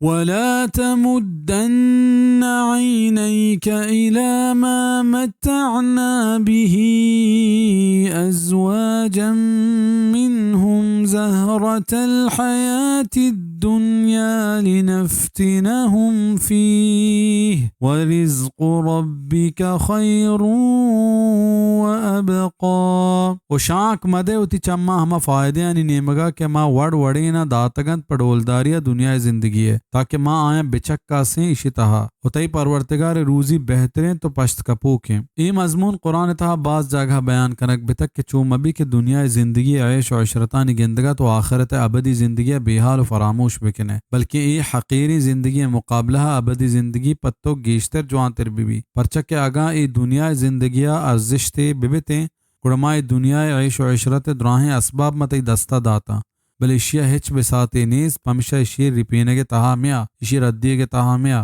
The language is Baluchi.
ولا تمدن عينيك إلى ما متعنا به أزواجا منهم زهرة الحياة الدنيا لنفتنهم فيه ورزق ربك خير وأبقى۔ و شانک مدے وتی چماں ہما فائدہانی نیمگا کہ ما وڑ وڑیناں داتگنت پہ ڈولداریا دنیائے زندگیئے، تاکہ ما آیاں بچکاسیں ایشی تہا۔ و تئی پرورتگار روزی بہتریں تو پشت کپوکیں۔ اے مضمون قرآن تہا باز جاگہ بیان کنگ بتگ کہ چو مبی کہ دنیائے زندگی عیش و عشرتانی گندگا تو آخرت ابدی زندگی بے حال و فراموش بکنے، بلکہ اے حقیریں زندگی مقابلہ ابدی زندگی پہ تو گیشتر جوانتر ببی، پرچا کہ اگاں اے دنیائے زندگیا ارزشتے ببتیں، گڑا ما اے دنیائے عیش و عشرت ء دراہیں اسباب ما تئی دستا داتاں، بلے ایشی ء ہچ بساتے نیست، پمشا ایشی ء رپینگ ء تہا میا، ایشی ء ردیگ ء تہا میا۔